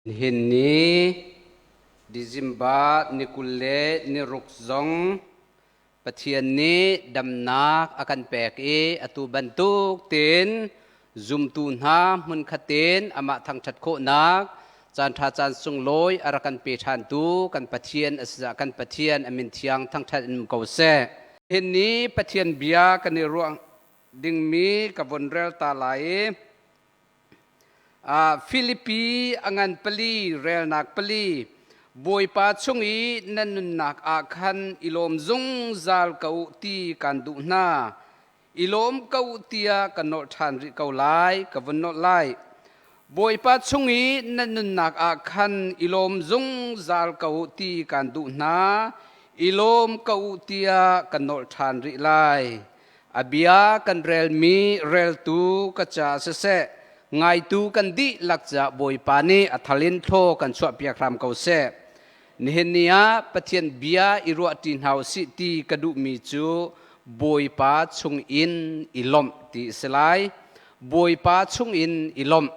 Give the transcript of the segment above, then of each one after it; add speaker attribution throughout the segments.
Speaker 1: Nihin ni December ni 26 zong Pathian nih damnak a kan pek i atu bantuk tein zumtu hna hmunkhat tein amah thangṭhat khawhnak caanṭha caan sunglawi a rak kan pe ṭhantu kan Pathian a si kan Pathian a min thiang thangṭhat in um ko seh. Nihin ni Pathian bia kan i ruah dingmi ka vun rel ta lai i Filipi a ngan pali relnak pali Bawipa chung i nan nunnak ah khan i lawm zungzal ko u ti kan duh hna. I lawm ko u tiah ka nolh ṭhan rih ko lai, ka vun nolh lai. Bawipa chung i nan nunnak ah khan i lawm zungzal ko u ti kan duh hna. I lawm ko u tiah ka nolh ṭhan rih lai. A bia kan relmi reltu ka ca siseh, ngaitu kan dihlak ca Bawipa nih a thal in thlaw kan chuahpiak hram ko seh. Nihin ni ah Pathian bia i ruahṭi hna usih ti ka duhmi cu Bawipa chungin i lawmh ti a si lai. Bawipa chungin i lawmh.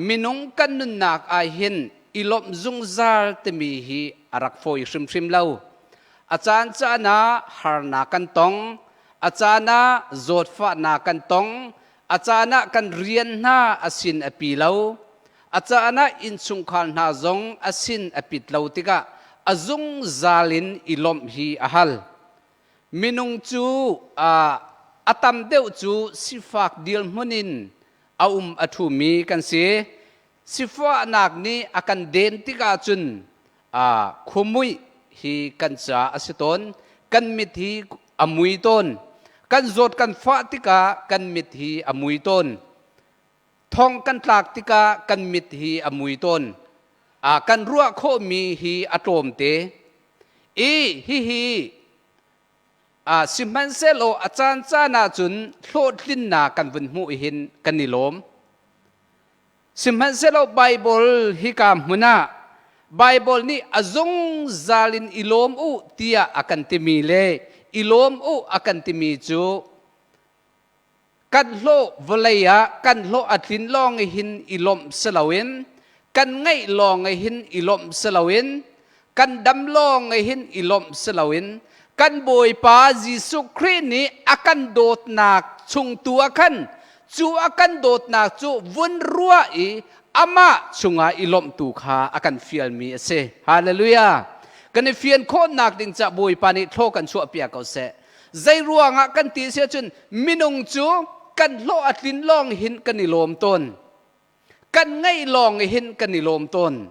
Speaker 1: Minung kan nunnak ah hin i lawmh zungzal timi hi a rak fawi hrimhrim lo. A caan caan ah harnak kan tong, a caan ah zawtfahnak kan tong, a caan ah kan rian hna a sin a pi lo, a caan ah innchungkhar hna zong a sin a pit lo tikah a zungzal in i lawmh hi a hal. Minung cu a tam deuh cu sifak dirhmun in a um a ṭhumi kan si. Sifahnak nih a kan den tikah cun khuamuih hi kan ca a si tawn. Kan mit hi a mui tawn. Kan zawt kan fah tikah kan mit hi a mui tawn. Thong kan tlak tikah kan mit hi a mui tawn. Kan ruah khawhmi hi a tlawmte. I hihi Sihmanhsehlaw a caancaan ahcun hlawhtlinnak kan vun hmuh hin kan i lawm. Sihmanhsehlaw Baibal hika hmun ah Baibal nih a zungzal in i lawm u tiah a kan timi le i lawm u a kan timi cu kan hlawh vawlei ah kan hlawh a tlin lawng hin i lawmh si loin kan ngeih lawng hin i lawmh si loin kan dam lawng hin i lawmh si loin kan Bawipa Jesuh Khrih nih a kan dawtnak chung tu ah khan cu a kan dawtnak cu vun ruah i amah chungah i lawmh tu kha a kan fialmi a si. Hallelujah! Kan i fian khawhnak ding ca Bawipa nih thlaw kan chuahpiak ko seh. Zei ruangah kan ti si ahcun minung cu kan hlawh a tlin lawng hin kan i lawm tawn. Kan ngeih lawng hin kan i lawm tawn.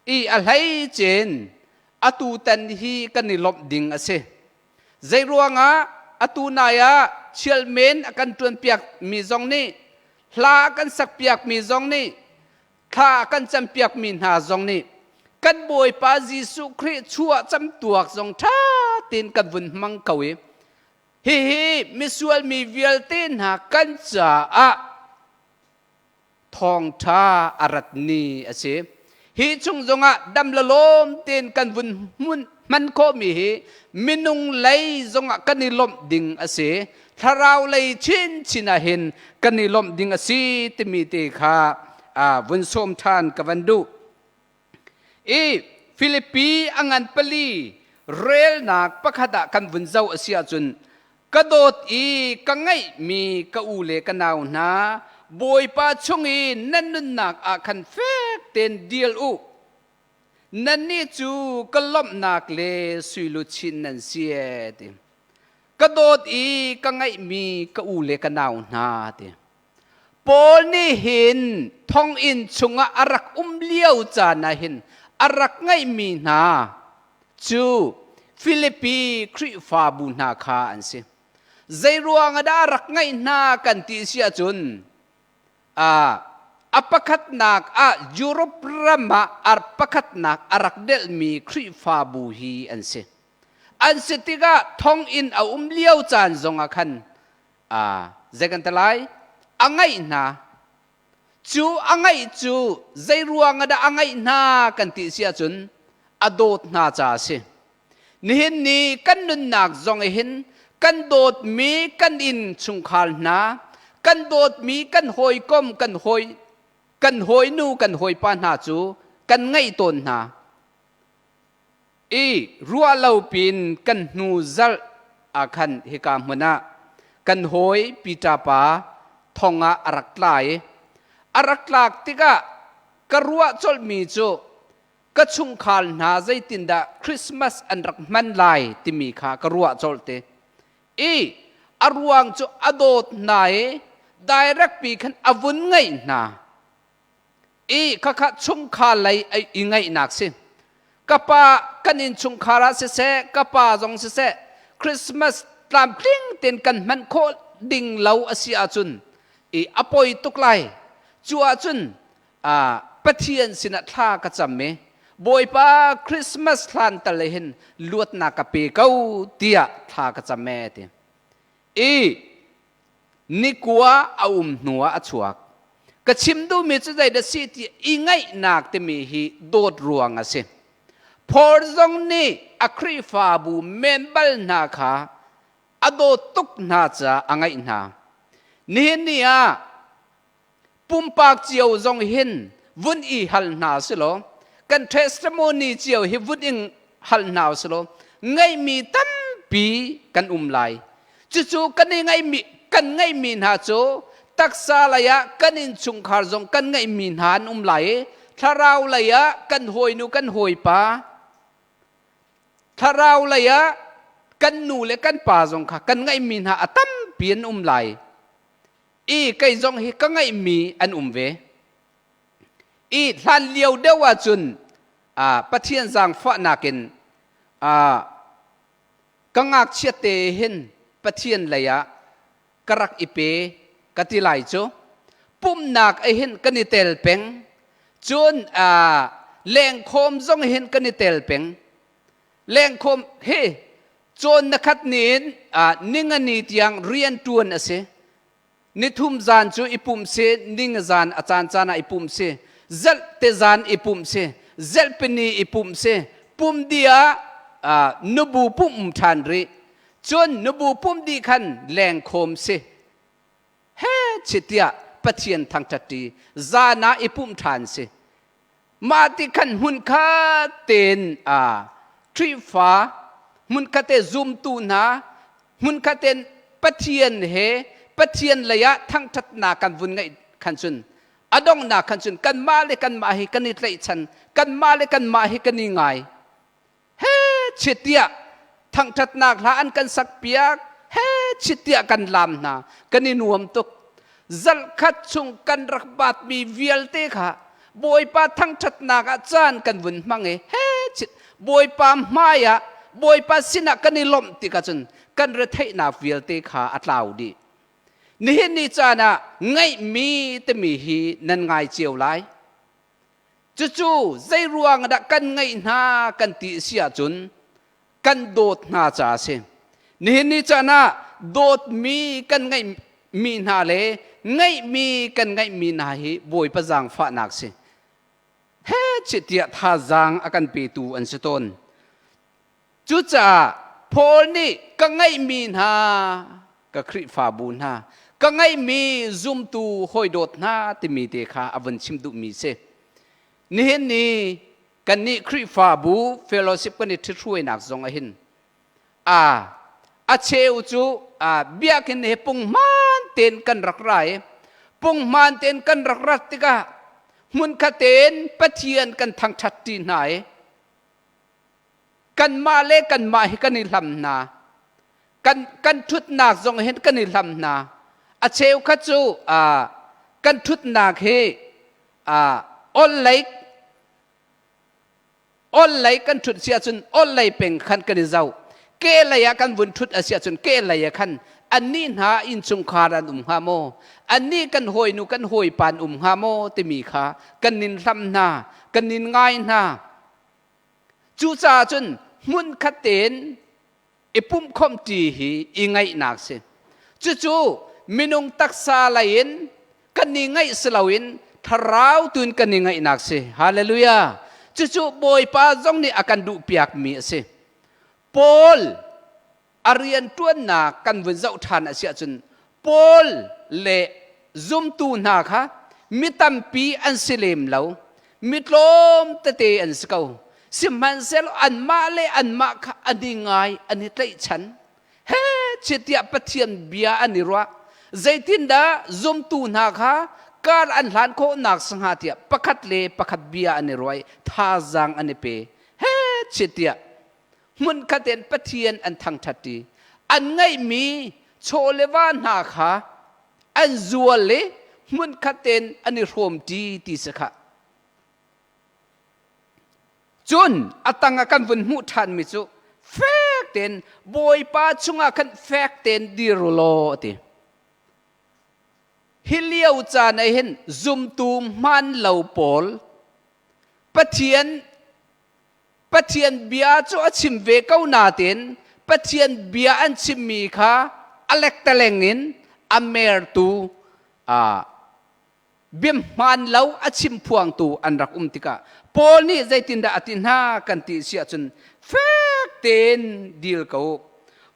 Speaker 1: I a hlei cin atu tan hi kan i lawmh ding a si. Zei ruangah atu nai ah chialmen a kan ṭuanpiak mi zong nih hla a kan sakpiak mi zong nih thla a kan campiakmi hna zong nih kan Bawipa Jesuh Khrih chuah camtuak zong ṭha tein kan vun hmang ko i hihi misual mi vialte hna kan caah thawngṭha a rat ni a si. Hi chung zongah dam le lawm tein kan vun hmun hman khawhmi hi minung lei zongah kan i lawmh ding a si. Thlarau lei chinchin ah hin kan i lawmh ding a si timi te kha vun sawm ṭhan ka van duh. I Filipi a ngan pali relnak pakhat ah kan vun zoh a si ahcun ka dawt i ka ngeihmi ka u le ka nau hna Bawipa chung i nan nunnak ah khan fek tein dil u. Nannih cu ka lawmhnak le sui luchin nan si ee ti. Ka dawt i ka ngeihmi ka u le ka nau hna ti. Paul nih hin thonginn chungah a rak um lio caan ah hin a rak ngeihmi hna cu Filipi Khrihfabu hna kha an si. Zei ruang ah dah a rak ngeih hna kan ti si ahcun a pakhatnak ah Europe ram ah a pakhatnak a rak delhmi Khrihfabu hi an si. An si tikah thonginn a um lio caan zongah khan zei kan ti lai a ngaih hna cu a ngaih cu zei ruang ah dah a ngaih hna kan ti si ahcun a dawt hna ca a si nihin ni kan nunnak zong hin kan dawtmi kan inn chungkhar hna kan dawtmi kan hawikom kan hawi Kan hawinu kan hawipa hna cu kan ngaih tawn hna. I ruah lo pin kan hnu zarh ah khan hika hmun ah kan hawi Peter pa thong ah a rak tla i a rak tlak tikah ka ruah colhmi cu ka chungkhar hna zeitindah Christmas an rak hman lai timi kha ka ruah colh te. I a ruang cu a dawt hna i direct pi khan a vun ngaih hna. I khakha chungkhar lei i ngaihnak si. Ka pa kan innchungkhar ah siseh, ka pa zong siseh, Christmas tlamtling tein kan hman khawh ding lo a si ahcun i a poi tuk lai. Cu ahcun Pathian sinah thla ka cam i Bawipa Christmas hlan tal hin luatnak ka pe ko tiah thla ka cam e ti. I nikua a um hnu ah a chuak. Ka chim duhmi cu zeidah si ti i ngaihnak timi hi dawt ruang a si. Paul zong nih a Khrihfabu membal hna kha a dawt tuk hna caah a ngaih hna. Nihin ni ah pumpak cio zong hin vun i hal hna si law kan testimony cio hi vun in hal hna si law ngeihmi tampi kan um lai. Cucu kan i ngeihmi kan ngeihmi hna cu taksa lei ah kan innchungkhar zong kan ngeihmi hna an um lai i thlarau lei ah kan hawinu kan hawipa, thlarau lei ah kan nu le kan pa zong kha kan ngeihmi hna a tampi an um lai. I kei zong hi ka ngaihmi an um ve. I hlan lio deuh ahcun Pathian zaangfahnak in ka ngakchiat te hin Pathian lei ah ka rak i pe ka ti lai cu. Pumhnak ah hin kan i tel peng, cun lengkhawm zong hin kan i tel peng. Lengkhawm he cawn na khat ni in ningani tiang rian ṭuan a si. Nithum zan cu i pumh si, ning zan a caan caan ah i pumh si, zelh te zan i pumh si, zelhpini i pumh si, pum di ah nubu pumh um ṭhan rih. Cun nubu pumh dih khan lengkhawm si. He chitiah Pathian thangṭhat ṭi zan ah i pumh ṭhan si. Mah ti khan hmunkhat tein Khrihfa hmunkhat te zumtu hna hmunkhat tein Pathian he Pathian lei ah thangṭhatnak kan vun ngeih khan cun a donghnak khan cun kanmah le kanmah hi kan i tlaihchan, kanmah le kanmah hi kan i ngai. He chitiah thangṭhatnak hla an kan sakpiak, he chitiah kan laam hna, kan i nuam tuk. Zarhkhat chung kan rak batmi vialte kha Bawipa thangṭhatnak ah caan kan vun hmang i he chit Bawipa hmai ah Bawipa sinah kan i lawmh tikah cun kan retheihnak vialte kha a tlau dih. Nihin ni caan ah ngaihmi timi hi nan ngai cio lai. Cucu zeiruang dah kan ngeih hna kan ti si ahcun kan dawt hna caah a si. Nihin ni caan ah dawtmi kan ngeihmi hna le ngeihmi kan ngeihmi hna hi Bawipa zaangfahnak si. He chitiah thazaang a kan petu an si tawn. Cucaah Paul nih ka ngeihmi hna, ka Khrihfabu hna, ka ngeihmi zumtu hawidawt hna timi te kha a vun chim duhmi si. Nihin ni kannih Khrihfabu fellowship kan i ṭhithruainak zong ah hin a a cheu cu biakinn he punghman tein kan rak ra i punghman tein kan rak rat tikah hmunkhat tein Pathian kan thangṭhat ṭi hna i Kanmah le kanmah hi kan i hlam hna. Kan ṭhutnak zong hin kan i hlam hna. A cheukhat cu kan ṭhutnak hi ollei kan ṭhut si ahcun ollei peng khan kan i zoh. Kehlei ah kan vun ṭhut a si ahcun kehlei ah khan annih hna innchungkhar an um hnga maw? Annih kan hawinu kan hawipa an um hnga maw timi kha kan nin hlam hna, kan nin ngai hna. Cucaah cun hmunkhat tein i pumhkhawmhṭi hi i ngaihnak si. Cucu minung taksa lei in kan i ngaih si loin thlarau tu in kan i ngaihnak si. Hallelujah. Cucu Bawipa zong nih a kan duhpiakmi a si. Paul a rianṭuannak kan vun zoh ṭhan a si ahcun Paul le zumtu hna kha. Mi tampi an si lem lo. Mi tlawm tete an si ko. Sihmanhsehlaw anmah le anmah kha an i ngai, an i tlaihchan. He chiatiah Pathian bia an i ruah. Zeitindah zumtu hna kha kar an hlan khawhnak si hnga tiah pakhat le pakhat bia an i ruah i thazaang an i pe. He chiatiah hmunkhat in Pathian an thangṭhat i an ngeihmi chaw le va hna kha an zual i hmunkhat tein an i hrawmṭi ti si khah. Cun a tang ah kan vun hmuh ṭhanmi cu fek tein Bawipa chungah khan fek tein dir u law a ti. Hi lio caan ah hin zumtu hmaan lo pawl Pathian Pathian bia cu a chim ve ko nain Pathian bia an chimmi kha a lektaleng in a mertu biahmaan lo a chim phuangtu an rak um tikah Paul nih zeitindah a ti hna kan ti si ahcun fek tein dil ko u.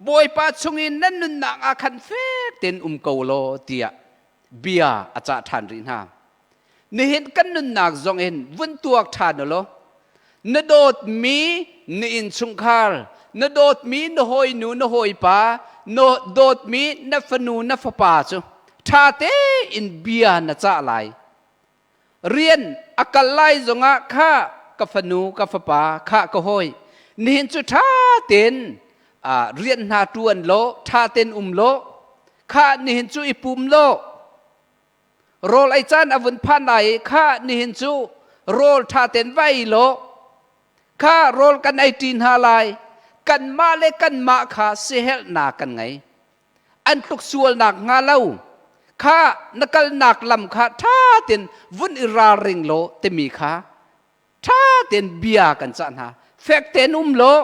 Speaker 1: Bawipa chungin nan nunnak ah khan fek tein um ko law tiah bia a cah ṭhan rih hna. Nihin kan nunnak zong in vun tuak ṭhan u law na dawtmi na innchungkhar, na dawtmi na hawinu na hawipa, na dawtmi na fanu na fapa cu ṭha tein bia na cah lai. Rian a kal lai zongah kha ka fanu ka fapa kha ka hawi nihin cu ṭha tein rian hna ṭuan law ṭha tein um law kha nihin cu i pum law Rawl ei caan a vun phan lai i kha nihin cu rawl ṭha tein va ei law kha rawl kan ei ṭi hna lai. Kanmah le kanmah kha siaherhnak kan ngei. An tluk sualnak hnga lo. Kha na kalnak lam kha ṭha tein vun i ralring law timi kha ṭha tein bia kan cah hna. Fek tein um law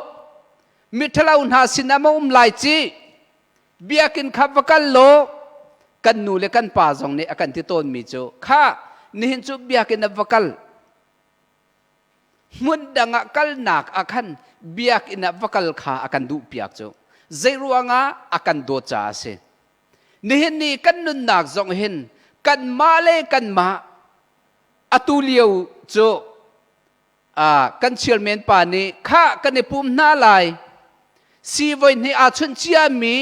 Speaker 1: miṭhalo hna sinah ma um lai ci. Biakinn kha va kal law kan nu le kan pa zong nih a kan ti tawnmi cu kha nihin cu biakinn ah va kal hmun dang ah kalnak ah khan biakinn ah va kal kha a kan duhpiak cu zei ruangah a kan dawt caah a si. Nihin ni kan nunnak zong hin kanmah le kanmah atu lio cu kan chairman pa nih kha kan i pum hna lai si voi hnih aa chunh ciami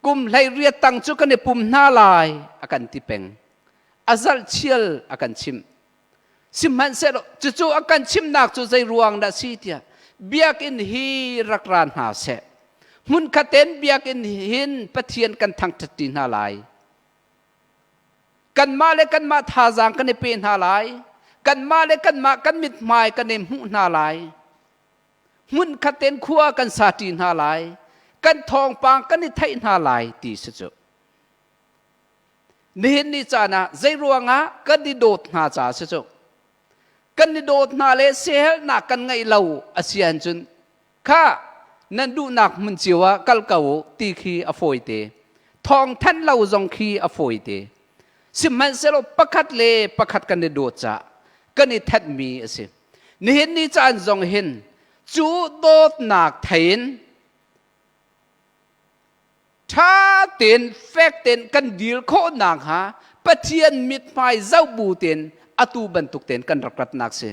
Speaker 1: kum 18 tang cu kan i pum hna lai a kan ti peng a zalh chial a kan chimh sihmanhsehlaw cucu a kan chimnak cu zei ruang dah si tiah biakinn hi rak ra hna seh hmunkhat tein biakinn hin Pathian kan thangṭhat ṭi hna lai Kanmah le kanmah thazaang kan i pe hna lai. Kanmah le kanmah kan mithmai kan i hmuh hna lai. Hmunkhat tein khua kan sa ṭi hna lai. Kan thawngpang kan i theih hna lai ti si cu. Nihin ni caan ah zei ruangah kan i dawt hna caah si cu. Kan i dawt hna le siaherhnak kan ngeih lo a si ahcun Kha nan duhnak hmun cio ah kal ko u ti khi a fawite. Thawngthanh lo zong khi a fawite. Sihmanhsehlaw pakhat le pakhat kan i dawt caah kan i thenhmi a si. Nihin ni caan zong hin cu dawtnak thei in ṭha tein fek tein kan dir khawh nakhnga Pathian mithmai zoh bu tein atu bantuk tein kan rak ratnak si.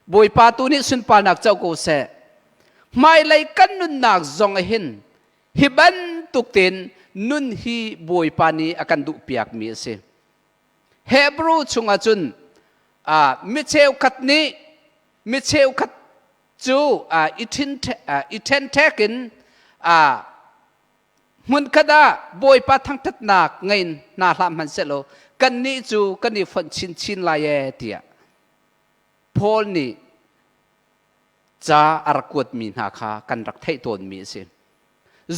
Speaker 1: Bawipa tu nih sunparnak co ko seh. Hmailei kan nunnak zong ah hin hi bantuk tein nun hi Bawipa nih a kan duhpiakmi a si. Hebrew chungah cun mi cheukhat nih mi cheukhat cu i ṭhenṭhek in hmunkhat ah Bawipa thangṭhatnak ngei hna hlah hmanhsehlaw kannih cu kan i fonh chinchin lai ee tiah Paul nih ca a rak kuatmi hna kha kan rak theih tawnmi a si.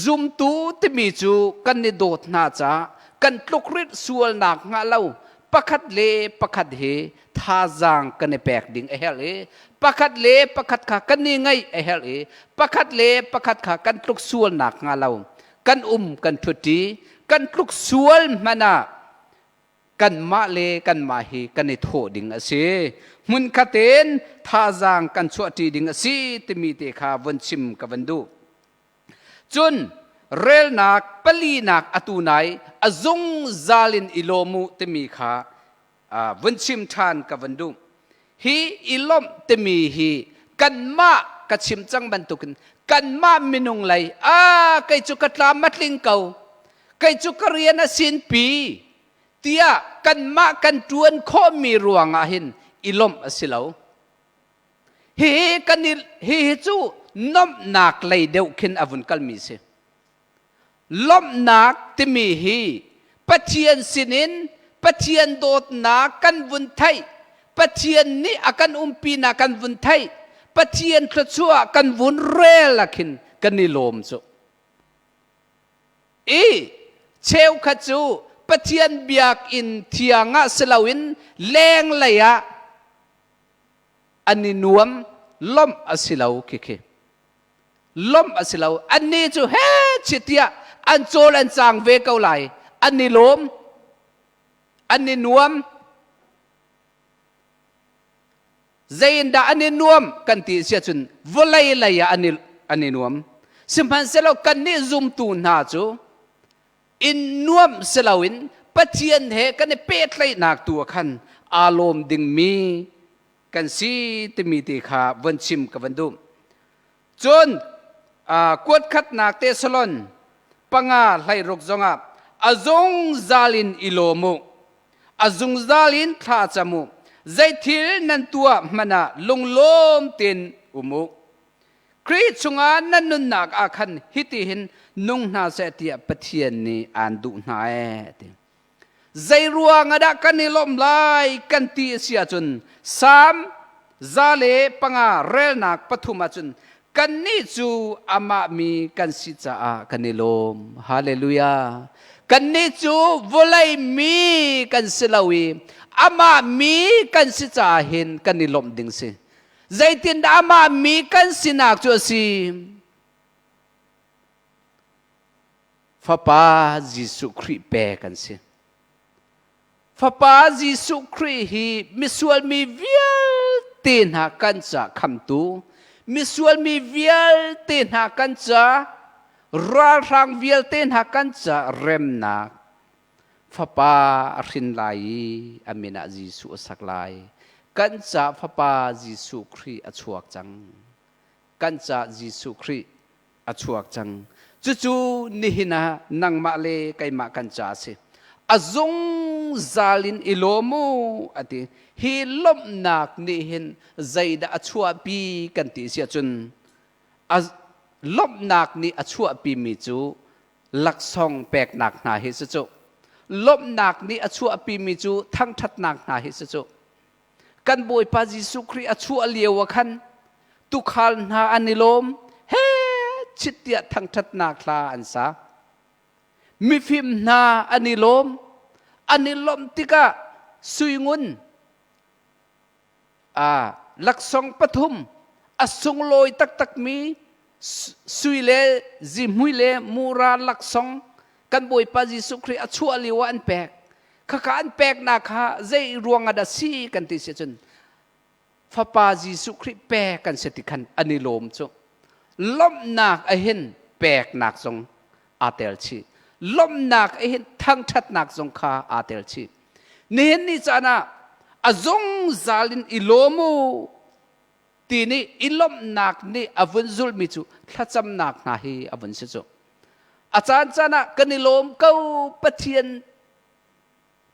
Speaker 1: Zumtu timi cu kan i dawt hna caah kan tlukrit sualnak hnga lo pakhat le pakhat hi thazaang kan i pek ding a herh i pakhat le pakhat kha kan i ngaih a herh i pakhat le pakhat kha kan tluk sualnak hnga lo kan um kan ṭhuṭi kan tluk sual hmanh ah kanmah le kanmah hi kan i thawh ding a si hmunkhat in thazaang kan chuahṭi ding a si timi te kha von chim ka van duh cun relnak palinak atu nai a zungzal in i lawm u timi kha. Vun chim ṭhan ka vun duh. Hi i lawmh timi hi kanmah ka chim cang bantukin kanmah minung lei a kei cu ka tlam a tling ko, kei cu ka rian a sinpi tiah kanmah kan ṭuan khawhmi ruangah hin i lawmh a si lo. Hihi kan i hihi cu nomhnak lei deuh khin a vun kalmi si. Lawmhnak timi hi Pathian sinin Pathian dawtnak kan vun theih, Pathian nih a kan umpinak kan vun theih, Pathian thluachuah kan vun rel ah khin kan i lawm cu. I cheukhat cu Pathian biakinn thiang ah si loin lenglei ah an i nuam, lawmh a si lo khikhi. Lawmh a si lo. Annih cu he chitiah an cawl an cang ve ko lai. An i lawm. An i nuam. Zei in dah an i nuam kan ti si ahcun vawlei lei ah an i, an i nuam. Sihmanhsehlaw kannih zumtu hna cu in nuamh si loin Pathian he kan i pehtlaihnak tu ah khan aa lawm dingmi kan si timi te kha von chim ka van duh. Cun kuat khatnak Tesalon panga 16 zongah a zungzal in i lawm u, a zungzal in thla cam u, zeithil nan tuah hmanh ah lunglawm tein um u. Khrih chungah nan nunnak ah khan hitihin nung hna seh tiah Pathian nih aan duh hna ee ti. Zei ruang ah dah kan i lawmh lai kan ti a si ahcun Salm 105 relnak 3 ahcun kannih cu amah mi kan si caah kan i lawm. Hallelujah. Kannih cu vawlei mi kan si lo i amah mi kan si caah hin kan i lawmh ding si. Zeitindah amah mi kan sinak cu a si? Fapa Jesuh Khrih pe kan si. Fapa Jesuh Khrih hi misual mi vialte hna kan ca khamtu, misual mi vialte hna kan ca ralhrang vialte hna kan ca remnak Fapa a hrin lai i a min ah Jesuh a sak lai. Kan ca Fapa Jesuh Khrih a chuak cang. Kan ca Jesuh Khrih a chuak cang. Cucu nihin ah nangmah le keimah kan ca a si. A zungzal in i lawm u a ti. Hi lawmhnak nih hin zeidah a chuahpi kan ti si ahcun a lawmhnak nih a chuahpimi cu laksawng peknak hna hi si cu. Lawmhnak nih a chuahpimi cu thangṭhatnak hna hi si cu. Kan Bawipa Jesuh Khrih a chuah lio ah khan tuukhal hna an i lawm he chit tiah thangṭhatnak hla an sa. Mifim hna an i lawm. An i lawmh tikah suingun a laksawng pathum a sunglawi taktakmi sui le zihmui le mura laksawng kan Bawipa Jesuh Khrih a chuah lio ah an pek. Khakha an peknak kha zei ruang ah dah si kan ti si cun Fapa Jesuh Khrih pek kan si ti khan an i lawm cu. Lawmhnak ahin peknak zong aa tel chih. Lawmhnak ahin thangṭhatnak zong kha aa tel chih. Nihin ni caan ah a zungzal in i lawm u ti nih i lawmhnak nih a vun zulhmi cu thlacamnak hna hi a vun si cu. A caan caan ah kan i lawm ko Pathian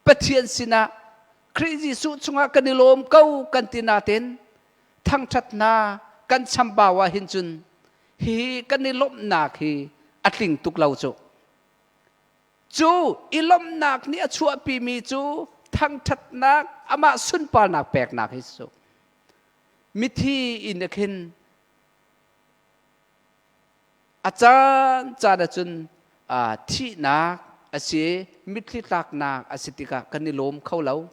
Speaker 1: Pathian sinah Khrih Jesuh chungah kan i lawm ko kan ti natin thangṭhat hna kan chambau ah hin cun hi kan i lawmhnak hi a tling tuk lo cu. Cu i lawmhnak nih a chuahpimi cu thangṭhatnak amah sunparnak peknak hi cu. Mithi in a khin A caan caan ahcun thihnak a si, mitthli tlaknak a si tikah kan i lawm kho lo.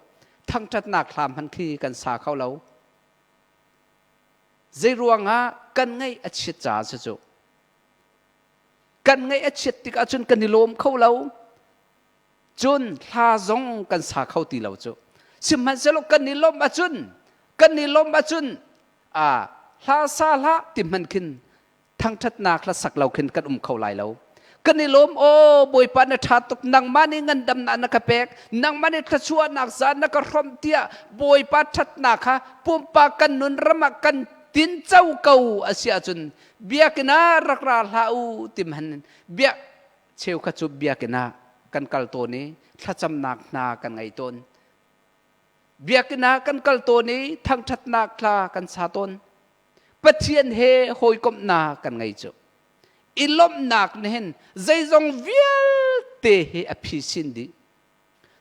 Speaker 1: Thangṭhatnak hla hmanh khi kan sa kho lo. Zei ruangah kan ngaih a chiat caah si cu. Kan ngaih a chiat tikah cun kan i lawm kho lo. Cun hla zong kan sa kho ti lo cu. Sihmanhsehlaw kan i lawmh ahcun kan i lawmh ahcun hla sa hlah ti hmanh khin thangṭhatnak hla sak lo khin kan um kho lai lo. Kan i lawm aw Bawipa na ṭha tuk nangmah nih ngandamnak na ka pek nangmah nih thluachuahnak za na ka hrawmh tiah Bawipa ṭhatnak kha pumpak kan nun ram ah kan tinco ko a si ahcun biakinn ah rak ra hlah u ti hmanh biak cheukhat cu biakinn ah kan kal tawn i thlacamnak hna kan ngei tawn. Biakinn ah kan kal tawn i thangṭhatnak hla kan sa tawn. Pathian he hawikomhnak kan ngei cu. I lawmhnak nih hin zeizong vialte hi a phisin dih.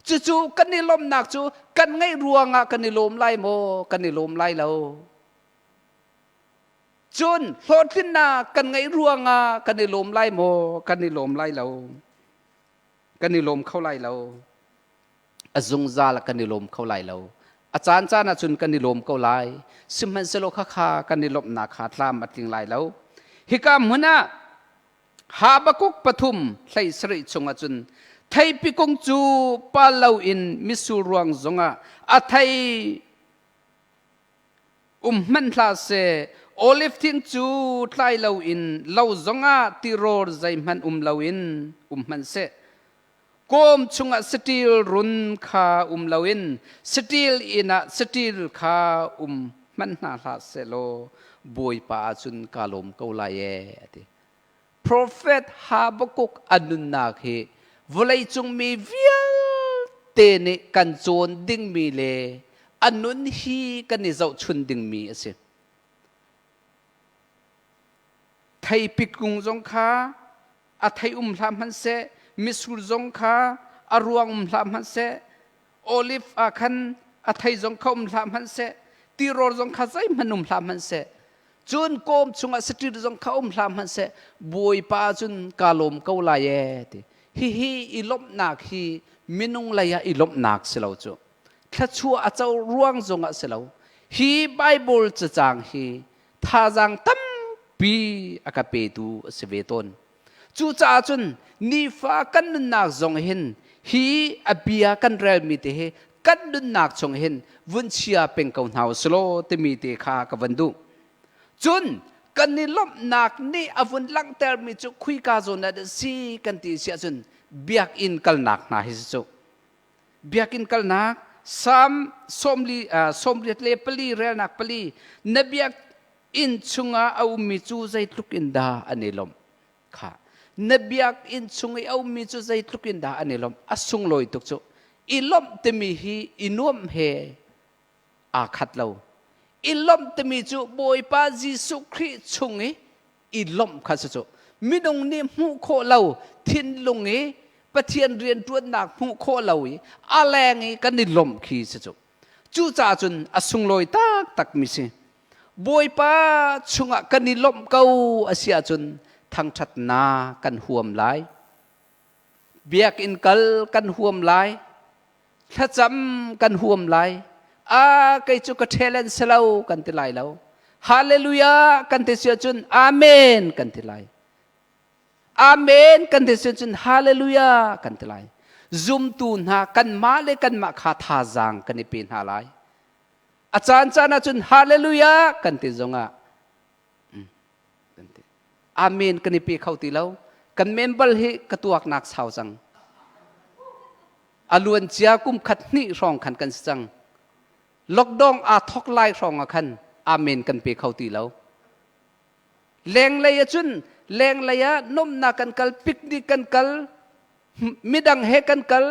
Speaker 1: Cucu kan i lawmhnak cu kan ngeih ruangah kan i lawm lai maw, kan i lawm lai lo. Cun hlawhtlinnak kan ngeih ruangah kan i lawm lai maw, kan i lawm lai lo. Kan i lawm kho lai lo. A zungzal kan i lawm kho lai lo. A caan caan ahcun kan i lawm ko lai. Sihmanhsehlaw khakha kan i lawmhnak kha tlam a tling lai lo. Hika hmun ah Habakkuk 3:17 chungah cun theipi kung cu pal loin mitsur ruang zongah a thei um hmanh hlah seh olive thing cu tlai loin lo zongah tirawl zeihmanh um loin um hmanh seh kawm chungah saṭil run kha um loin saṭil inn ah saṭil kha um hmanh hna hlah sehlaw Bawipa ah cun kaa lawm ko lai ee a ti. Profet Habakkuk a nunnak hi vawleicung mi vialte nih kan cawn dingmi le a nun hi kan i zohchun dingmi a si. Theipi kung zong kha a thei um hlah hmanhseh, mitsur zong kha a ruang um hlah hmanhseh, olive ah khan a thei zong kha um hlah hmanhseh, tirawl zong kha zeihmanh um hlah hmanhseh, cun kawm chungah saṭil zong kha um hlah hmanhseh, Bawipa cun kaa lawm ko lai ee ti. Hihi i lawmhnak hi minung lei ah i lawmhnak si lo cu. Thluachuah a co ruang zongah si lo. Hi Bible cacang hi thazaang tampi a ka petu a si ve tawn. Cucaah cun nifa kan nunnak zong hin hi a bia kan relmi te hi kan nunnak chung hin vun chia peng ko hna usulaw timi te kha ka van duh. Cun kan i lawmhnak nih a vun langhtermi cu khuika zawn ah dah si kan ti si ahcun biakinn kalnak hna hi si cu. Biakinn kalnak Psalm 84 relnak pali na biakinn chungah a ummi cu zeitluk in dah an i lawmh kha na biakinn chung i a ummi cu zeitluk in dah an i lawmh a sunglawi tuk cu i lawmh timi hi i nuamh he aa khat lo i lawmh timi cu Bawipa Jesuh Khrih chung i i lawmh kha si cu minung nih hmuh khawh lo thinlung i Pathian rianṭuannak hmuh khawh lo i a leng i kan i lawmh khi si cu cucaah cun a sunglawi taktak mi si Bawipa chungah kan i lawmh ko a si ahcun thangṭhatnak kan huam lai biakinn kal kan huam lai thlacam kan huam lai a kei cu ka talent si lo kan ti lai lo hallelujah kan ti si ahcun amen kan ti lai amen kan ti si ahcun hallelujah kan ti lai zumtu hna kanmah le kanmah kha thazaang kan i pe hna lai a caan caan ahcun hallelujah kan ti zongah kan ti amen kan i pe kho ti lo kan member hi ka tuaknak sau cang a luan cia kum khat hnih hrawng khan kan si cang lockdown aa thok lai hrawng ah khan amen kan pe kho ti lo lenglei ah cun lenglei ah nomnak kan kal picnic kan kal midang he kan kal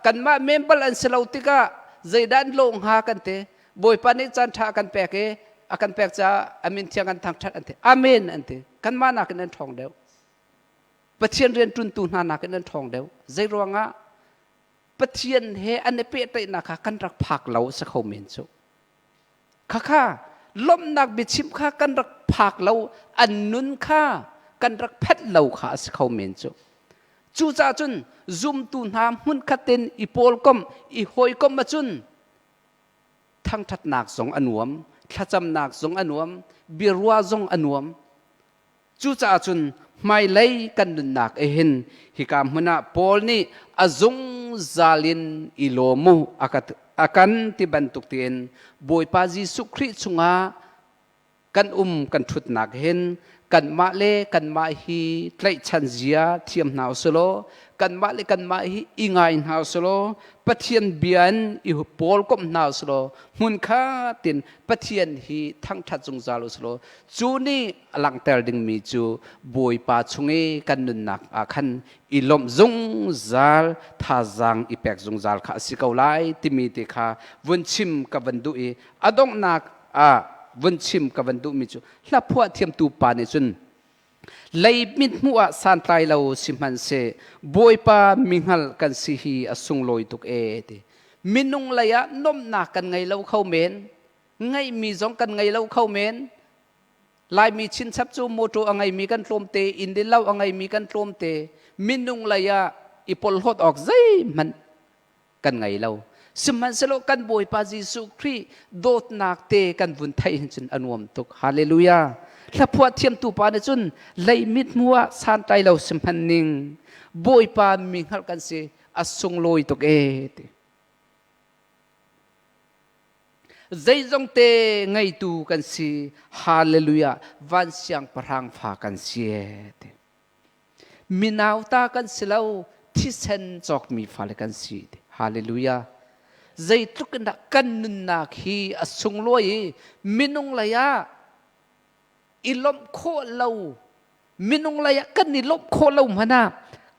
Speaker 1: kanmah member an si lo tikah zeidah an lawh hnga kan ti bawipa nih caan ṭha a kan pek i a kan pek caah a min thiang an thangṭhat an ti amen an ti kanmah nakin an ṭhawng deuh Pathian rianṭuntu hna nakin an ṭhawng deuh zei ruangah Pathian he an i pehtlaihnak kha kan rak phak lo a si kho men cu Khakha lawmhnak biachim kha kan rak phak lo, an nun kha kan rak phanh lo kha a si kho men cu. Cucaah cun zumtu hna hmunkhat in i pawlkomh, i hawikomh ahcun thangṭhatnak zong a nuam, thlacamnak zong a nuam, biaruah zong a nuam. Cucaah cun hmailei kan nunnak i hin hika hmun ah Paul nih a zungzal in i lawm u a kan ti bantuk tein Bawipa Jesuh Khrih chungah kan um kan ṭhutnak hin Kanmah le kanmah hi tlaihchan zia thiam hna usih law, kanmah le kanmah hi i ngai hna usih law, Pathian bia in i pawl komh hna usih law, hmunkhat in Pathian hi thangṭhat zungzal usih law, cu nih a langhter dingmi cu Bawipa chung i kan nunnak ah khan i lawmh zungzal, thazaang i pek zungzal kha a si ko lai timi te kha vun chim ka van duh i a donghnak ah vun chim ka van duhmi cu hla phuah thiamtu pa nih cun lei mithmuh ah santlai lo sihmanhseh Bawipa mi hngal kan si hi a sunglawi tuk ee ti. Minung lei ah nomnak kan ngei lo kho men, ngeihmi zong kan ngei lo kho men. Laimi chinchap cu motor a ngeimi kan tlawmte, inn le lo a ngeimi kan tlawmte. Minung lei ah i polhlawt awk zeihmanh kan ngei lo. Sihmanhsehlaw kan Bawipa Jesuh Khrih dawtnak te kan vun theih hin cun a nuam tuk. Hallelujah. Hlaphuah thiamtu pa nih cun lei mithmu ah santlai lo sihmanh ning Bawipa mi hngalh kan si a sunglawi tuk ee ti. Zeizong te ngeitu kan si. Hallelujah. Van siangpahrang fa kan si ee ti. Minauta kan si lo, thisen cawkmi fale kan si. Hallelujah. Zeitluk in dah kan nunnak hi a sunglawi i minung lei ah i lawmh khawh lo, minung lei ah kan i lawmh khawh lo hmanh ah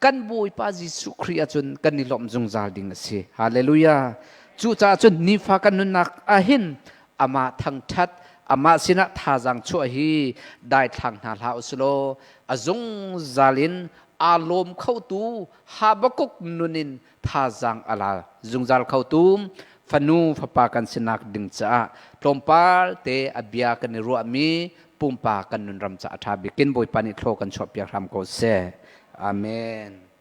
Speaker 1: kan Bawipa Jesuh Khrih ahcun kan i lawmh zungzal ding a si. Hallelujah. Cucaah cun nifa kan nunnak ahhin amah thangṭhat, amah sinah thazaang chuah hi daithlang hna hlah usih law a zungzal in aa lawm khotu Habakkuk nun in thazaang a la zungzal khotu fanu fapa kan sinak ding caah tlawmpal te a bia kan i ruahmi pumpak kan nunram caah a ṭha bik in Bawipa nih thlaw kan chuahpiak hram ko seh. Amen.